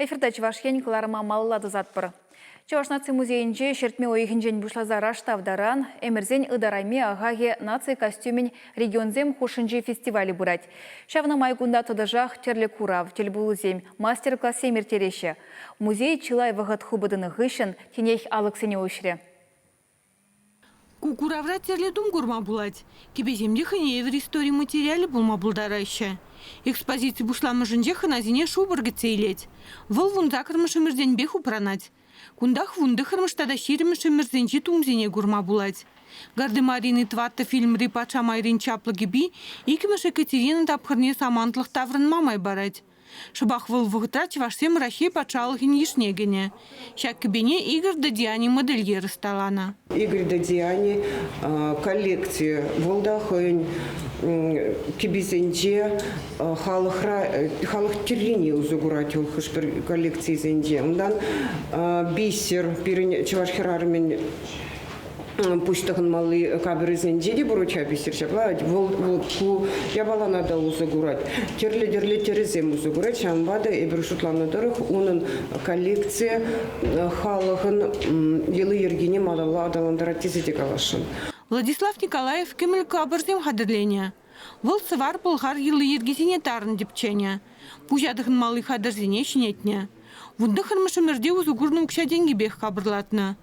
Эфирта Чӑваш Ен кӑларӑма малалла тӑсатпӑр. Чӑваш наци музейӗнче ҫӗртме уйӑхӗнчен пуҫласа раштав таран Ӗмӗрсен ытарайми ахахӗ наци костюмӗн регионсем хушшинчи фестивалӗ пырать. Ҫавна май кунта тӑтӑшах тӗрлӗ курав, тӗлпулусем, мастер-классем ирттереҫҫӗ. Музей чылай вӑхӑт хупӑ тӑнӑ хыҫҫӑн тинех алӑксене уҫрӗ. Ку куравра тӗрлӗ тум курма пулать. Кӗпесем те хӑйне евӗр истори материалӗ пулма пултараҫҫӗ. Экспозици пуҫламӑшӗнче хӑнасене шупӑр кӗтсе илет. Вӑл вунсаккӑрмӗш ӗмӗртенпех упранать. Кунтах вунтӑххӑрмӗш тата ҫирӗммӗш ӗмӗрсенчи тумсене курма пулать. Гардемарины тӑваттӑ фильмри патша майрин чаплӑ кӗпи иккӗмӗш Екатерина тапхӑрне самантлӑх таврӑнма май парать. Шӑпах вӑл вӑхӑтра чӑвашсем Раҫҫей патшалӑхӗн йышне кӗнӗ. Ҫак кӗпене Игорь Дадиани модельер ӑсталанӑ. Игорь Дадиани коллекцийӗ вӑл та хӑйӗн кӗписенче халӑхра халӑх тӗррине усӑ курать вӑл хӑш-пӗр коллекцийӗсенче. Унтан бисер пирӗн чӑваш хӗрарӑмӗн пуҫ тӑхӑнмалли капӑрӗсенче те пур-ха бисер ҫапла. Вӑл ку япалана та усӑ курать. Тӗрлӗ-тӗрлӗ тӗрӗсем усӑ курать. Ҫавӑнпа та эпир шутланӑ тӑрӑх унӑн коллекцийӗ халӑхӑн йӑли-йӗркине малалла аталантарать тесе те каласшӑн. Владислав Николаев кӗмӗл капӑрсем хатӗрленӗ. Вӑл сӑвар-пӑлхар йӑли-йӗркисене тарӑн тӗпченӗ, пуҫа тӑхӑнмалли хатӗрсене ҫӗнетнӗ. Вунтӑххӑрмӗш ӗмӗрте усӑ курнӑ укҫа-тенкӗпех капӑрлатнӑ.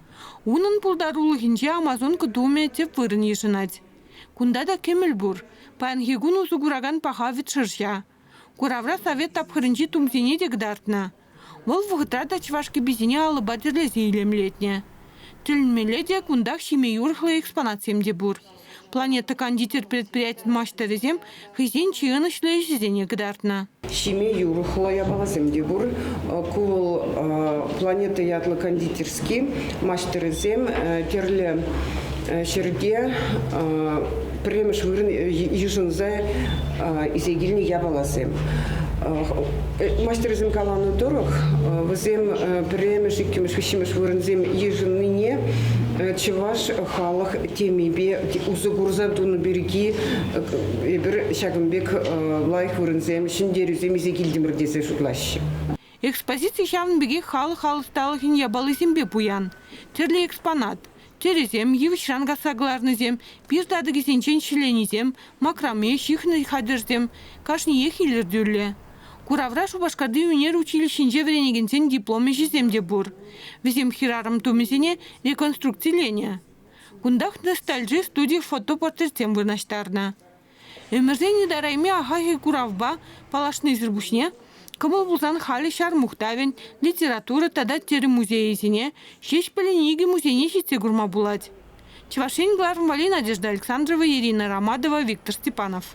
Унӑн пултарулӑхӗнче Амазонка тумӗ тӗп вырӑн йышӑнать. Кунта та кӗмӗл пур. Паянхи кун усӑ куракан паха вӗт шӑрҫа. Куравра совет тапхӑрӗнчи тумсене те кӑтартнӑ. Вӑл вӑхӑтра та чӑваш кӗписене алӑпа тӗрлесе илемлетнӗ. Тӗлӗнмелле те, кунтах ҫиме юрӑхлӑ экспонатсем те пур. Планета кондитер предприятин маҫтӑрӗсем хӑйсен чи ӑнӑҫлӑ ӗҫӗсене кӑтартнӑ. Ҫиме юрӑхлӑ япаласем те пур. Ку вӑл Планета ятлӑ кондитерски маҫтӑрӗсем тӗрлӗ ҫӗрте пӗрремӗш вырӑн йышӑнса илсе килнӗ япаласем. Маҫтӑрсем каланӑ тӑрӑх, вӗсем пӗрремӗш, иккӗмӗш, виҫҫӗмӗш вырӑнсем йышӑннине чӑваш халӑх темипе усӑ курса тунӑ пирки эпир ҫакӑн пек лайӑх вырӑнсем, ҫӗнтерӳсем илсе килтӗмӗр тесе шутлаҫҫӗ. Экспозици ҫавӑн пекех халӑх ӑсталӑхӗн япалисемпе пуян. Тӗрлӗ экспонат, тӗрӗсем, йывӑҫран касса кӑларнисем, пир татӑкӗсенчен ҫӗленисем, макраме, ҫыхнӑ хатӗрсем кашниех илӗртӳллӗ. Куравра Шупашкарти ӳнер училищинче вӗренекенсен диплом ӗҫӗсем те пур. Вӗсем хӗрарӑм тумӗсене реконструкциленӗ. Кунтах «Ностальжи» студи фотопортретсем вырнаҫтарнӑ. Ӗмӗрсен ытарайми ахахӗ куравпа паллашнисӗр пуҫне кӑмӑл пулсан халӗ ҫар мухтавӗн, литература тата тӗрӗ музейӗсене, Ҫеҫпӗлӗн икӗ музейне ҫитсе курма пулать. Чӑваш Ен кӑларӑм валли Надежда Александрова, Ирина Ромадова, Виктор Степанов.